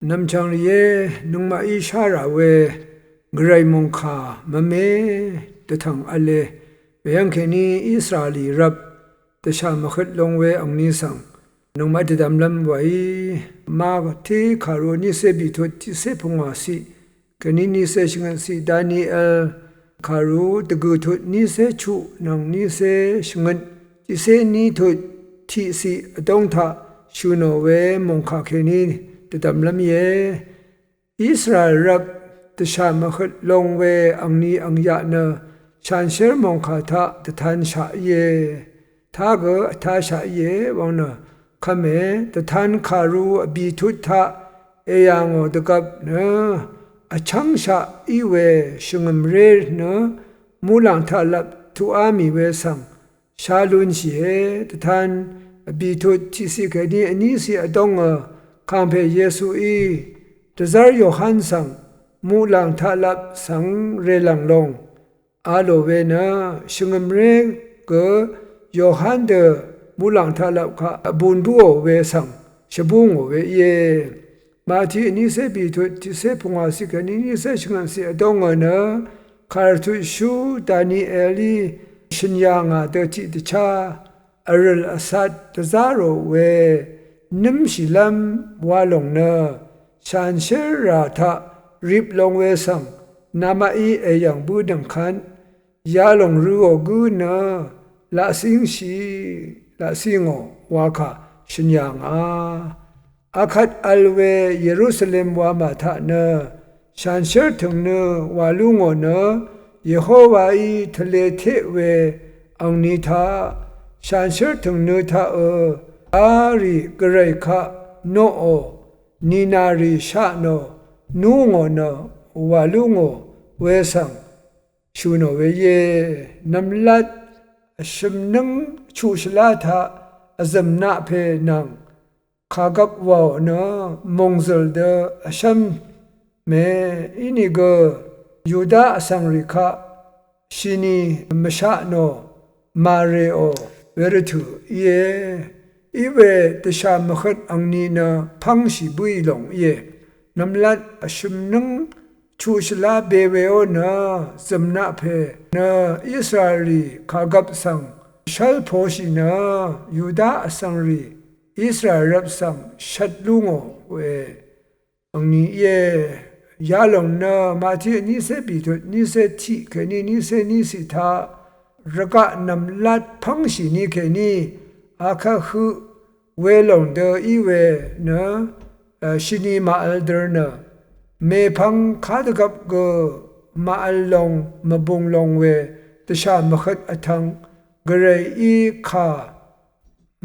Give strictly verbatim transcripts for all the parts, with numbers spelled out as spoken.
Nv̀mchv̀ng rìé, nøngmaqí shá rà we gvray mòngkà mvme dvtv̀ng v̄le. Weyv́ng kèní Israelí rvp dvshà mvhøt long we angni svng nøngmaq dvdvmlv́m wàí, Mati kàru vnícé bìtut tiqcé pungwàciq kèní vnícé shvngøtciq, Daniel kàru dvgø̀ tut vnícé chuq nvng vnícé shvngøt, tiqcé vní tut tiqciq vdóng taq shø̀ nò we mòngkà kèní dvdvmlv́m íe. Israel rvp dvshà mvhøt long we angni angyaq nø shanshér mòngkà taq dvtanshaq íe. Tá gø vtáshaq íe, wvng nø kvme dvtan kàru vbìtut taq èyà ngò dvgvp nø vchv́ngshaq í we shvngø̀mré nø muqlàng taqlvp tuqá mì we svng shá lúnshìe. Dvtan vbìtut tiqciq kèní vníciq vdóngø kàngpè Yesuí dvzv́r Yohan svng muqlàng taqlvp svng rèlv̀ng long a lò we nø shvngø̀mré gø Yohan dø muqlàng taqlvp kaq vbun bǿò we svng shvbú ngò we íe. Mati vnícé bìtut tiqcé pungwàciq kèní vnícé shvngøtciq vdóngø nø kàrvtutshú Danielí shø̀n yà ngà dø tiqdvchá vrø̀l vcat dvzá rò we nǿmshìlv́m wa lòng nø shanshér rà taq rip long we svng namaqí èyv̀ng bǿnøng kvt yalòng røò gǿ nø laqcíngshì, laqcí ngò wa kà shø̀n yà ngà. Akvt vl we Yerusalem wamà taq nø shanshér tø̀ng nø wà lú ngò nø Yehowaí tvlē teq we angni taq shanshér tø̀ng nø taqø, arì gvray kaq noqò, nìnàrì shaq nò, nú ngò nø wà lú ngò we svng shø̀ nò we íe. Nv̀mlat vshø̀m nǿng chuq shvlá taq vzø̀m naq pè nvng kàgvp wàò nø mòngzø̀l dø vshv́m mè. Inìgø Yuda vsvng rì kaq shini mvshaq nò màrèò wervtø̀ íe. Iwe dvshà mvhøt angni nø pv́ngshì bǿì lòng íe. Nv̀mlat vshø̀m nǿng chuq shvlá be weó nø zø̀mnaq pè nø Israelí kàgvp svng shv́l poshì nø Yuda vsvng rì Israel rvp svng shvt lú ngò we angni íe. Yalòng nø Mati vnícé bìtut vnícé tiq kèní vnícé níciq taq rvgaq nv̀mlat pv́ngshì ni kèní akvt høq welòng dø í we nø shini màvl dvr nø mèpvng kadvgvp gø màvl long mvbung long we dvshà mvhøt vtvng gvrayí kà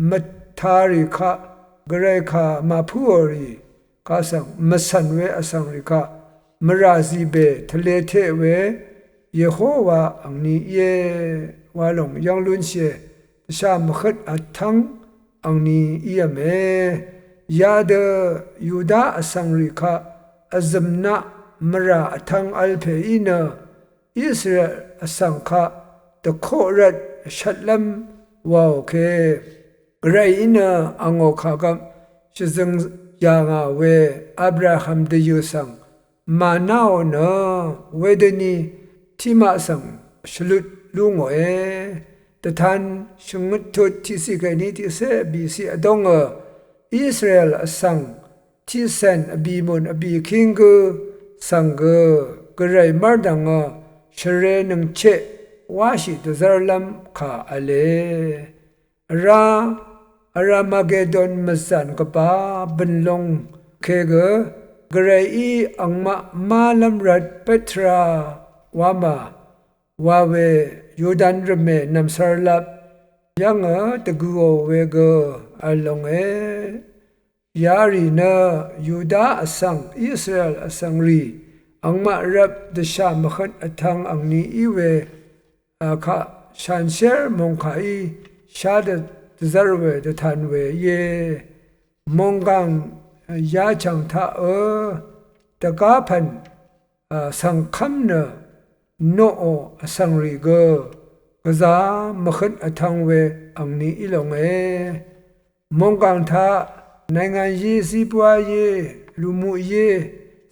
mvtarì kaq, gvray kà màpǿòrì kaq svng mvcv̀n we vsvngrì kaq mvrà zìbè tvlē teq we Yehowa angni íe wa lòng yv́ng lúnshìe. Dvshà mvhøt vtv́ng angni ív̄me. Yadø Yuda vsvngrì kaq vzø̀mnaq mvrà vtv̄ng v̄l pè í nø Israel vsvng kaq dvkoq rvt shvtlv́m wàòke. Gvrayí nø angò kàgvp shvzøng yà ngà we Abraham dvyø̀ svng mànáò nø wedøni tiqmaq svng shvlut lú ngòe. Dvtan shvngøt tut tiqciq kèní tiqcé vbìciq vdóngø Israel vsvng tiqcèn vbìmùn vbìkíng gǿ svng gø gvray mv́rdv̀ngø shvre nøngcheq wáshì dvzv́rlv́m kà v̄le. Vrá Aramagedon mvzàn gvbā bø̀n long ke gø gvrayí angmaq málv́m rvt Petra wamà wa we Yudan rvmè nv̀msvr lap yv́ngø dvgø̀ò we gø vl longe. Yarì nø Yuda vsvng Israel vsvngrì angmaq rvp dvshà mvhøt vtvng angni í we kaq shanshér mòngkàí shá dvzv́r we dvtan we íe. Mònggàng yachv̀ng taqø dvgá pv̀n svngkv́m nø noqò vsvngrì gø gvzá mvhøt vtvng we angni í longe. Mònggàng taq နိုင်ငံရေးစီးပွားရေး lùmuq íe,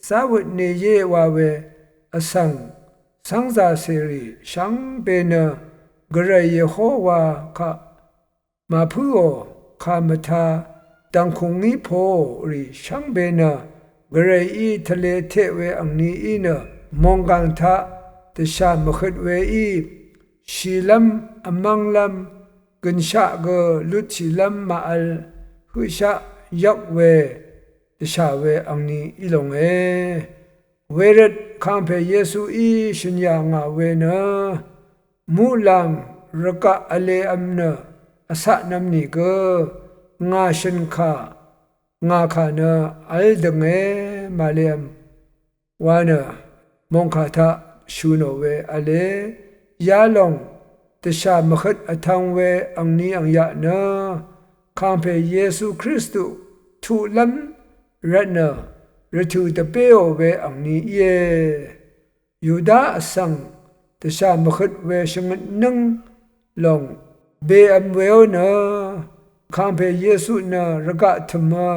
záwøt nèíe wa we vsvng cv́ngzàcèrì shvngbe nø Gvray Yehowa kaq màpǿò, kà mvtā dv̀ngkùngí pòò rì shvngbe nø Gvrayí tvle teq we angnií nø mònggàng taq dvshà mvhøt weí shìlv́m vmv́nglv́m gø̀nshaq gø lutshìlv́m màvl høqshaq yvk we dvshà we angni í longe. Wervt kàngpè Yesuí shø̀n yà ngà we nø muqlàng rvgaq vlev̄m nø vcatnv̄m nìgø ngà shø̀n kà ngà kà nø vl dønge màlev̄m wa nø mòngkà taq shø̀ nò we v̄le. Yalòng dvshà mvhøt vtv̄ng we angni angyaq nø kàngpè Yesu Kristu tuqlv́m rvtnø rvtø̀ dvbéò we angni íe. Yuda vsvng dvshà mvhøt we shvngøt nǿng lòng bev̄m weó nø kàngpè Yesu nø rvgaq tø̀mø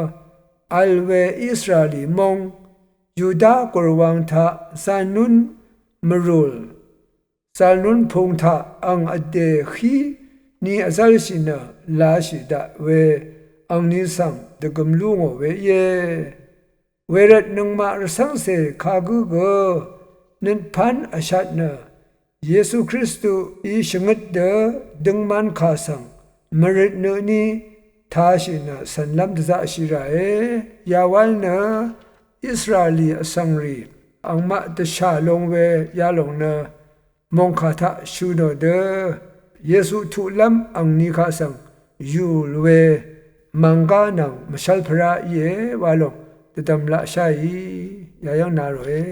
vl we Israeli mong Yuda gùrwang taq zalnún mvrùl zalnún pung taq ang vdè hí ni vzv́lshì nø lashì daq we angni svng dvgøm lú ngò we íe. Wervt nøngmaq rvcv́ngcè kagǿ gø nøt pán vshat nø Yesu Kristuí shvngøt dø døngman kà svng mvrøt nø tashì nø cv̀nlv́m dvzaqshì ràe. Yawál nø Israeli vsvngrì angmaq dvshà long we yalòng nø mòngkà taq shø̀ nò dø Yesu tuqlv́m angni kaq svng yùl we mv̀nggá nvng mvshv́l pvrá íe wa lòng dvdv̀m laqsháì yayv́ng na ròe.